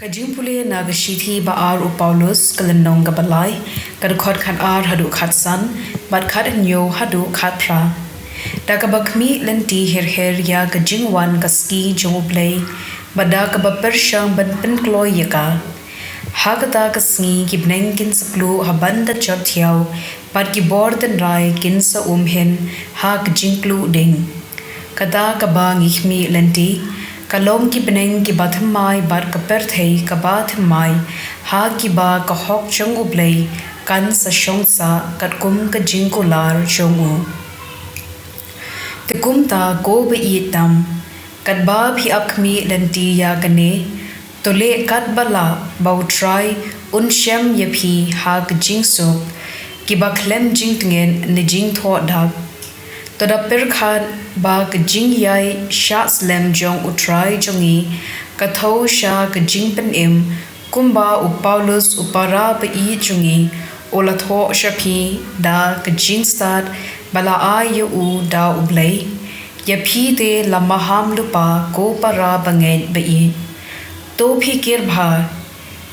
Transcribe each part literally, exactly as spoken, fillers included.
Ka jingpule na ka shithi ba ar u Paulus, ka lynnong kaba lai, ka dkhot khat ar haduh khat san, bad khat hynñiew haduh khat phra. Da kaba khmih lynti her her ïa ka jingwan ka sngi jong U Blei, bad da kaba pyrshang ban pynkloi ïa ka. Ha kata ka sngi ki bneng kin sa kluh haban da jot thiaw, bad ki bor tynrai kin sa um hin ha ka jingkluh ding. Kata kaba ngi khmih lynti, ka long ki bneng kiba thymmai bad ka pyrthei kaba thymmai, ha kiba ka hok jong U Blei kan sa shong sah katkum ka jingkular jong u. Te kumta ko ba ïeit tam, katba phi ap khmih lynti ïa kane, to leh katba lah ba U Trai un shem ïa phi ha ka jingsuk, kiba khlem jingtngen ne jingthoh dak. To da pyrkhat ba ka jingïaishah slem jong U Trai jong ngi ka thew sha ka jingpynim, kumba u Paulus u para ba ïeit jong ngi u la thoh sha phi da ka jingstad ba la ai ïa u da U Blei. Ïa phi te la maham lypa ko para bangeit ba ïeit. To phi kyrpad,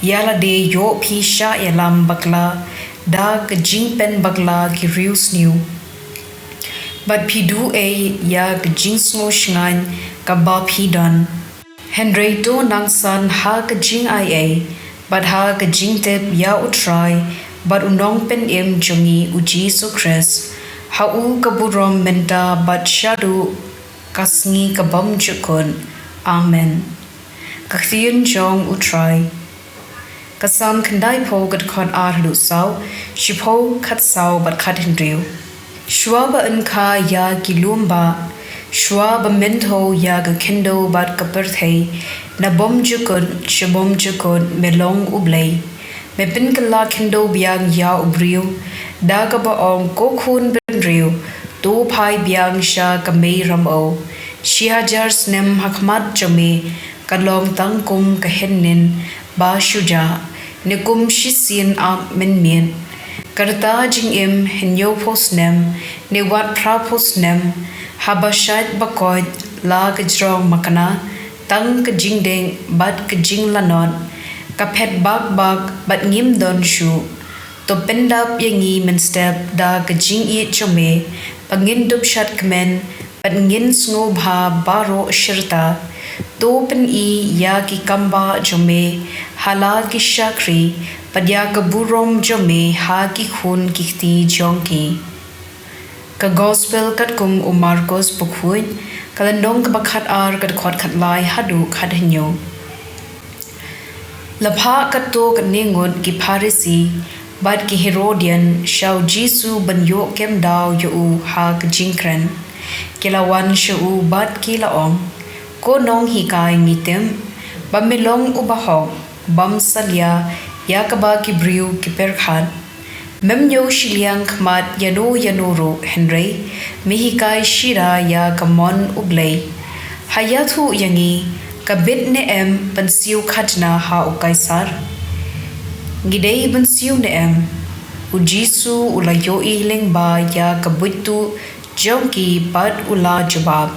ïa lade ïoh phi shah ïalam bakla da ka jingpynbakla ki riewsniew. Bad phi duh ei ïa ka jingsngew shngaiñ kaba phi don. Hynrei to nang san ha ka jingai ei, bad ha ka jingtip ïa U Trai, bad U Nongpynim jong ngi U Jisu Khrist. Ha u ka burom mynta bad shaduh ka sngi ka bymjukut. Amen. Ka ktien jong U Trai. Ka Salm khyndaiphew, ka dkhot ar haduh saw, shiphew, khat saw bad khat hynriew. Shuwa ba yn kha ïa ki lum ba, shuwa ba men thew ïa ka khyndew bad ka pyrthei, na bymjukut sha bymjukut me long U Blei. Me pynkylla khyndew biang ïa u briew, da kaba ong, ko khun bynriew, to phai biang sha ka mei ramew. Shi hajar snem ha khmat jong me ka long tang kum ka hynnin ba shu jah, ne kum shisien ap mynmiet. Ka rta jingim hynñiewphew snem, ne wat phraphew snem, haba shait ba koit la ka jrong makna, tang ka jingdeng bad ka jinglanot, ka phet bak bak bad ngim don shuh. To pyndap ïa ngi mynstep da ka jingïeit jong me, ba ngin dup shad kmen, bad ngin sngewbha baroh shirta. To pyni ïa ki kambah jong me ha la ki shakri, bad ïa ka burom jong me ha ki khun ki kti jong ki. Ka Gospel katkum u Markos bakhuid, ka lynnong kaba khat ar, ka dkhot khat lai haduh khat hynñiew. La phah katto katne ngut ki Pharisi bad ki Herodian sha u Jisu ban ïoh kem daw ïa u ha ka jingkren. Ki la wan sha u bad ki la ong, Ko Nonghikai, ngi tip ba me long u bahok, bym salia ïa kaba ki briew ki pyrkhat. Mem ñiew shiliang khmat ïano ïano ruh, hynrei me hikai shida ïa ka mon U Blei. Ha ïathuh ïa ngi, ka bit ne em ban siew khajna ha u Kaisar? Ngi dei ban siew ne em? U Jisu u la ïohi lyngba ïa ka buit tuh jong ki bad u la jubab,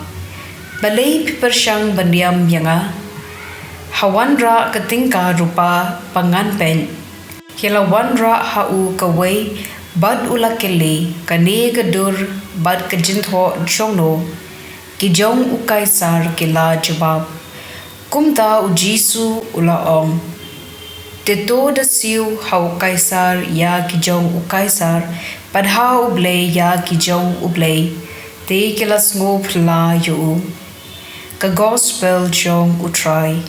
Balei phi pyrshang ban riam ïa nga? Ha wanrah ka tyngka rupa ba ngan peit. Ki la wanrah ha u kawei bad u la kylli, Kane ka dur bad ka jingthoh jongno? Ki jong u Kaisar, ki la jubab. Kumta u Jisu u la ong, Te to da siew ha u Kaisar ïa ki jong u Kaisar, bad ha U Blei ïa ki jong U Blei. Te ki la sngewphylla ïa u. Ka Gospel jong U Trai.